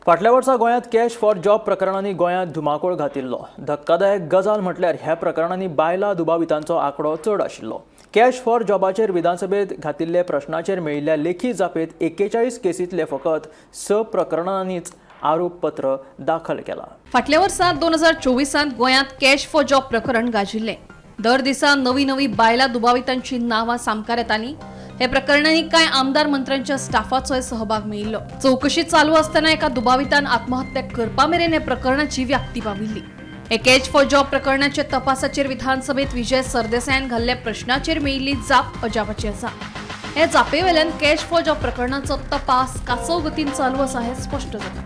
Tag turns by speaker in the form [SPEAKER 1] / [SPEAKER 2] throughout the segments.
[SPEAKER 1] फाटल्या वर्सा गोंयांत कॅश फॉर जॉब प्रकरणांनी गोंयांत धुमाकूळ घातिल्लो. धक्कादायक गजाल म्हटल्यार ह्या प्रकरणांनी बायलां दुबावितांचो आंकडो चड आशिल्लो. कॅश फॉर जॉबाचेर विधानसभेत घातिल्ले प्रश्नाचेर मेळिल्ल्या लेखी जापेंत 41 केसींतले फकत 6 प्रकरणांनीच आरोपपत्र दाखल केलां.
[SPEAKER 2] फाटल्या वर्सा 2024त गोंयांत कॅश फॉर जॉब प्रकरण गाजिल्लें. दर दिसा नवी नवी बायलां दुबावितांची नांवां सामकार येतालीं. हे प्रकरणांनी कांय आमदार मंत्र्यांच्या स्टाफाचोय सहभाग मेळिल्लो. चवकशी चालू आसतना एका दुबावितान आत्महत्या करपा मेरेन हे प्रकरणाची व्याप्ती पाविल्ली. हे कॅश फॉर जॉब प्रकरणाच्या तपासाचेर विधानसभेत विजय सरदेसायान घाल्ल्या प्रश्नाचेर मेळिल्ली जाप अजापाची आसा. हे जापेवेल्यान कॅश फॉर जॉब प्रकरणाचो तपास कासव गतीन चालू आसा हें स्पश्ट जाता.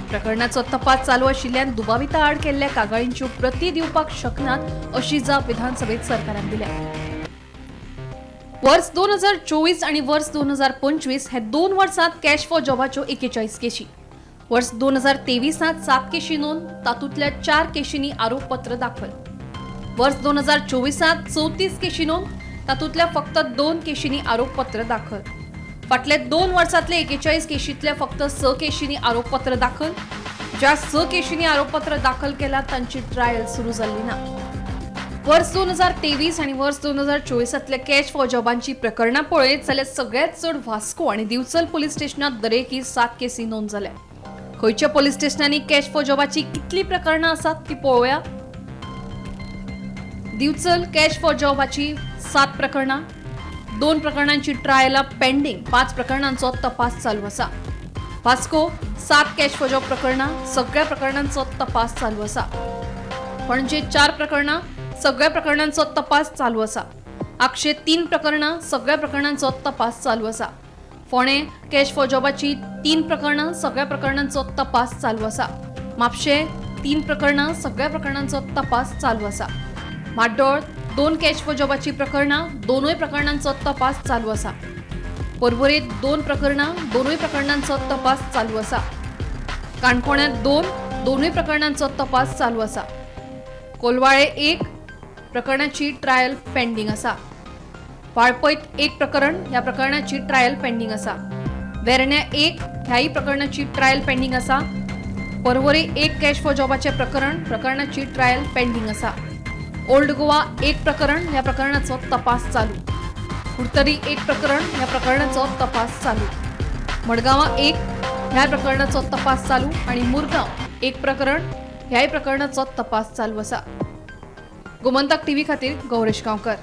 [SPEAKER 2] प्रकरणाचो तपास चालू आशिल्ल्यान दुबाविता आड केल्ल्या कागाळींच्यो प्रती दिवपाक शकनात अशी जाप विधानसभेत सरकारान दिल्या. वर्स 2024 आनी वर्स 2025 हे 2 वर्सांत कॅश फॉर जॉबाच्यो 41 केशी. वर्स 2023त 7 केशी नोंद, तातूंतल्या 4 केशींनी आरोपपत्र दाखल. वर्स 2024त 34 केशी नोंद, तातूंतल्या फक्त 2 केशींनी आरोपपत्र दाखल. फाटल्या 2 वर्सांतले 41 केशींतल्या फक्त 6 केशींनी आरोपपत्र दाखल. ज्या 6 केशींनी आरोपपत्र दाखल केला तांची ट्रायल सुरू जाल्ली ना. वर्स 2023 आनी वर्स 2024तल्या कॅश फॉर जॉबांची प्रकरणां पळयत जाल्यार सगळ्यांत चड वास्को आनी दिवचल पुलीस स्टेशनांत दरेकी 7 केसी नोंद जाल्या. खंयच्या पुलीस स्टेशनांनी कॅश फॉर जॉबाची कितलीं प्रकरणां आसात ती पळोवया. दिवचल कॅश फॉर जॉबाची 7 प्रकरणां, 2 प्रकरणांची ट्रायलां पेंडींग, 5 प्रकरणांचो तपास चालू आसा. वास्को 7 कॅश फॉर जॉब प्रकरणां, सगळ्या प्रकरणांचो तपास चालू आसा. पणजे 4 प्रकरणां, सगळ्या प्रकरणांचो तपास चालू आसा. आगशे 3 प्रकरणां, सगळ्या प्रकरणांचो तपास चालू आसा. फोंडें कॅश फॉर जॉबाची 3 प्रकरणां, सगळ्या प्रकरणांचो तपास चालू आसा. म्हापशें 3 प्रकरणां, सगळ्या प्रकरणांचो तपास चालू आसा. म्हाड्डोळ 2 कॅश फॉर जॉबाची प्रकरणां, 2 प्रकरणांचो तपास चालू आसा. पर्वरेत 2 प्रकरणां, 2 प्रकरणांचो तपास चालू आसा. काणकोणांत 2, 2 प्रकरणांचो तपास चालू आसा. कोलवाळे 1 प्रकरणाची ट्रायल पेंडींग आसा. वाळपयत 1 प्रकरण, ह्या प्रकरणाची ट्रायल पेंडींग आसा. वेर्ण्या 1, ह्याही प्रकरणाची ट्रायल पेंडींग आसा. पर्वरी 1 कॅश फॉर जॉबाचें प्रकरण, प्रकरणाची ट्रायल पेंडींग आसा. ओल्ड गोवा 1 प्रकरण, ह्या प्रकरणाचो तपास चालू. कुडतरी 1 प्रकरण, ह्या प्रकरणाचो तपास चालू. मडगांवां 1, ह्या प्रकरणाचो तपास चालू आनी मुरगांव 1 प्रकरण, ह्याय प्रकरणाचो तपास चालू आसा. गोमंतक टीव्ही खातीर गौरेश गांवकर.